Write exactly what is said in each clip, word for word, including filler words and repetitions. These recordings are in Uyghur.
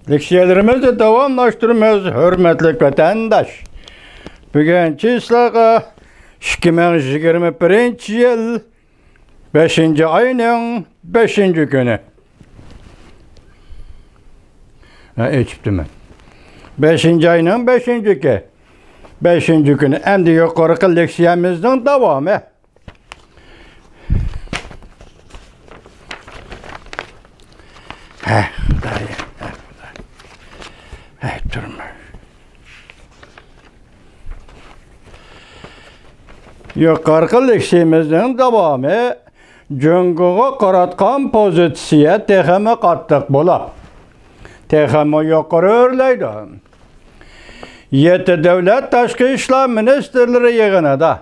لېكسىيەلىرىمىزنى داۋاملاشتۇرىمىز، ھۆرمەتلىك ۋەتەنداش. بۈگۈن چىسلاغا ئىككى مىڭ يىگىرمە بىرىنچى يىل بەشىنچى ئاينىڭ بەشىنچى كۈنى. ھە، ئېچىپتىمەن. بەشىنچى ئاينىڭ بەشىنچى كۈ-، بەشىنچى كۈنى. ئەمدى يۇقىرىقى لېكسىيەمىزنىڭ داۋامى. ھە، خۇدايىم، ھە، خۇدايىم. ھە، تۇرما. يۇقىرىقى لېكسىيىمىزنىڭ داۋامى جۇڭگوغا قاراتقان پوزىتسىيە تېخىمۇ قاتتىق بولۇپ، تېخىمۇ يۇقىرى ئۆرلەيدۇ. يەتتە دۆلەت تاشقى ئىشلار مىنىستىرلىرى يىغىنىدا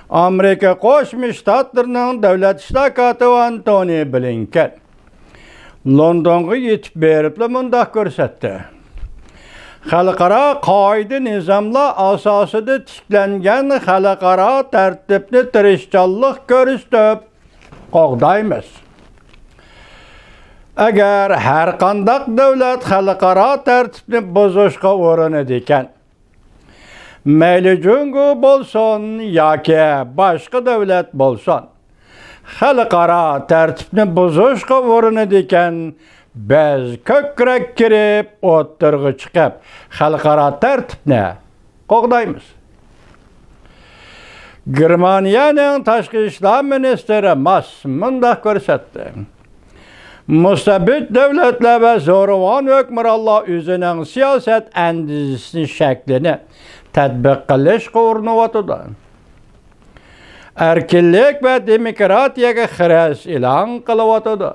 ئامېرىكا قوشما شتاتلىرىنىڭ دۆلەت ئىشلار كاتىپى ئانتونى بلىنكېن لوندونغا يېتىپ بېرىپلا مۇنداق كۆرسەتتى: «خەلقئارا قائىدە نىزاملار ئاساسىدا تىكلەنگەن خەلقئارا تەرتىپنى تىرىشچانلىق كۆرسىتىپ قوغدايمىز. ئەگەر ھەرقانداق دۆلەت خەلقئارا تەرتىپنى بۇزۇشقا ئۇرۇنىدىكەن، مەيلى جۇڭگو بولسۇن ياكى باشقا دۆلەت بولسۇن، خەلقئارا تەرتىپنى بۇزۇشقا ئۇرۇنىدىكەن، بىز كۆكرەك كېرىپ ئوتتۇرىغا چىقىپ، خەلقئارا تەرتىپنى قوغدايمىز.» گېرمانىيەنىڭ تاشقى ئىشلار مىنىستىرى ماس مۇنداق كۆرسەتتى: «مۇستەبىت دۆلەتلەر ۋە زورىۋان ھۆكۈمرانلار ئۆزىنىڭ سىياسەت ئەندىزىسىنى شەكلىنى تەتبىق قىلىشقا ئۇرۇنۇۋاتىدۇ. ئەركىنلىك ۋە دېموكراتىيەگە خىرىس ئېلان قىلىۋاتىدۇ.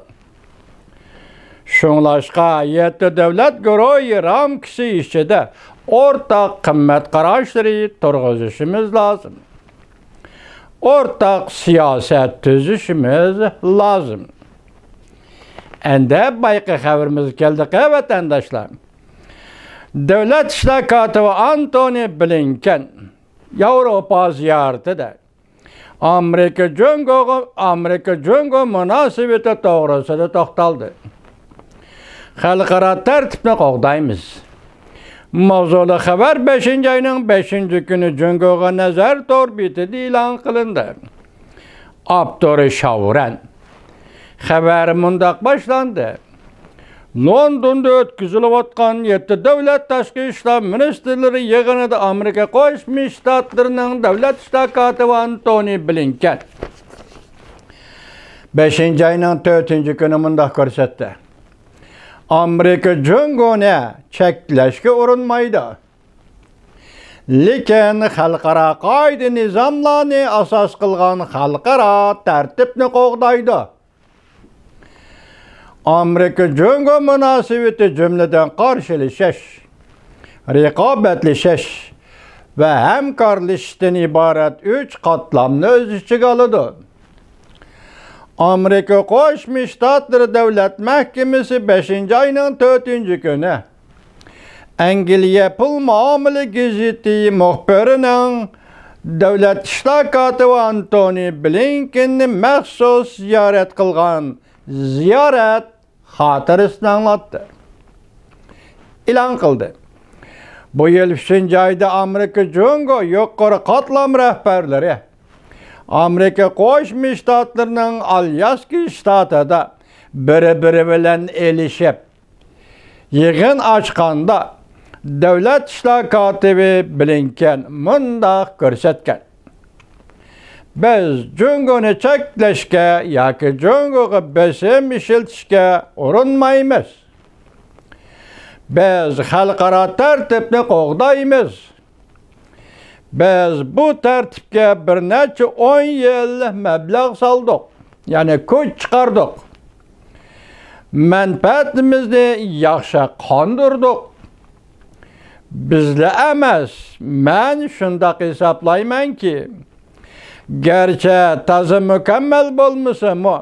شۇڭلاشقا، يەتتە دۆلەت گۇرۇھى رامكىسى ئىچىدە ئورتاق قىممەت قاراشلىرى تۇرغۇزۇشىمىز لازىم. ئورتاق سىياسەت تۈزۈشىمىز لازىم.» ئەندى بايىقى خەۋىرىمىزگە كەلدۇق، ۋەتەنداشلار. دۆلەت ئىشلار كاتىپى ئانتونى بلىنكېن ياۋروپا زىيارىتىدە ئامېرىكا جۇڭگوغا، ئامېرىكا جۇڭگو مۇناسىۋىتى توغرىسىدا توختالدى. «خەلقئارا تەرتىپنى قوغدايمىز.» ماۋزۇلۇق خەۋەر بەشىنچى ئاينىڭ بەشىنچى كۈنى جۇڭگوغا نەزەر تور بېتىدە ئېلان قىلىندى. ئاپتورى شاۋرەن. خەۋەر مۇنداق باشلاندى: لوندوندا ئۆتكۈزۈلۈۋاتقان يەتتە دۆلەت تاشقى ئىشلار مىنىستىرلىرى يىغىنىدا ئامېرىكا قوشما شتاتلىرىنىڭ دۆلەت ئىشلار كاتىپى ئانتونى بلىنكېن بەشىنچى ئاينىڭ تۆتىنچى كۈنى مۇنداق كۆرسەتتى: «ئامېرىكا جۇڭگونى چەكلەشكە ئۇرۇنمايدۇ، لېكىن خەلقئارا قائىدە نىزاملارنى ئاساس قىلغان خەلقئارا تەرتىپنى قوغدايدۇ.» ئامېرىكا جۇڭگو مۇناسىۋىتى، جۈملىدىن، قارشىلىشىش، رىقابەتلىشىش ۋە ھەمكارلىشىشتىن ئىبارەت ئۈچ قاتلامنى ئۆز ئىچىگە ئالىدۇ. ئامېرىكا قوشما شتاتلىرى دۆلەت مەھكىمىسى بەشىنچى ئاينىڭ تۆتىنچى كۈنى ئەنگلىيە پۇل مۇئامىلە گېزىتى مۇخبىرىنىڭ دۆلەت ئىشلار كاتىپى ئانتونى بلىنكېننى مەخسۇس زىيارەت قىلغان زىيارەت خاتىرىسىنى ئاڭلاتتى، ئېلان قىلدى. بۇ يىل ئۈچىنچى ئايدا ئامېرىكا جۇڭگو يۇقىرى قاتلام رەھبەرلىرى ئامېرىكا قوشما شتاتلىرىنىڭ ئالياسكا شتاتىدا بىر-بىرى بىلەن ئېلىشىپ، يىغىن ئاچقاندا، دۆلەت ئىشلار كاتىپى بلىنكېن مۇنداق كۆرسەتكەن: «بىز جۇڭگونى چەكلەشكە ياكى جۇڭگوغا بېسىم ئىشلىتىشكە ئۇرۇنمايمىز. بىز خەلقئارا تەرتىپنى قوغدايمىز. بىز بۇ تەرتىپكە بىر نەچچە ئون يىل مەبلەغ سالدۇق، يەنى كۈچ چىقاردۇق. مەنپەئەتىمىزنى ياخشى قاندۇردۇق.» بىزلا ئەمەس، مەن شۇنداق ھېسابلايمەنكى، گەرچە تازا مۇكەممەل بولمىسىمۇ،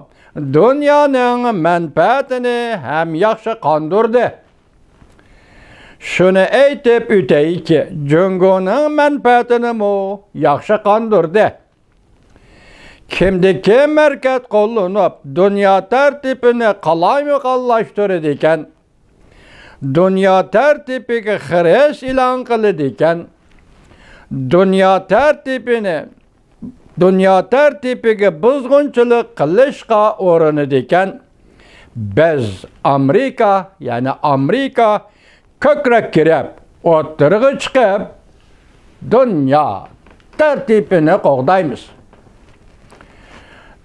دۇنيانىڭ مەنپەئەتىنى ھەم ياخشى قاندۇردى. شۇنى ئېيتىپ ئۆتەيكى، جۇڭگونىڭ مەنپەئەتىنىمۇ ياخشى قاندۇردى. كىمدە كىم ھەرىكەت قوللىنىپ، دۇنيا تەرتىپىنى قالايمىقانلاشتۇرىدىكەن، دۇنيا تەرتىپىگە خىرىس ئېلان قىلىدىكەن. دۇنيا تەرتىپىنى، دۇنيا تەرتىپىگە بۇزغۇنچىلىق قىلىشقا ئۇرۇنىدىكەن. بىز ئامېرىكا، يەنى ئامېرىكا كۆكرەك كېرىپ، ئوتتۇرىغا چىقىپ، دۇنيا تەرتىپىنى قوغدايمىز.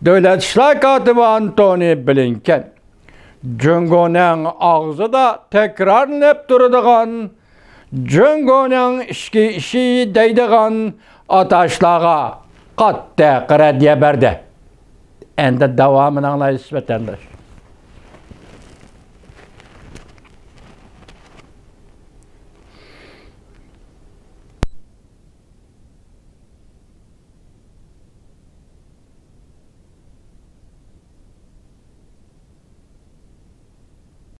دۆلەت ئىشلار كاتىپى ئانتونى بلىنكېن جۇڭگونىڭ ئاغزىدا تەكرارلىنىپ تۇرىدىغان، جۇڭگونىڭ ئىچكى ئىشى دەيدىغان ئاتاشلارغا قاتتىق رەددىيە بەردى. ئەمدى داۋامىنى ئاڭلايسىز، ۋەتەنداش.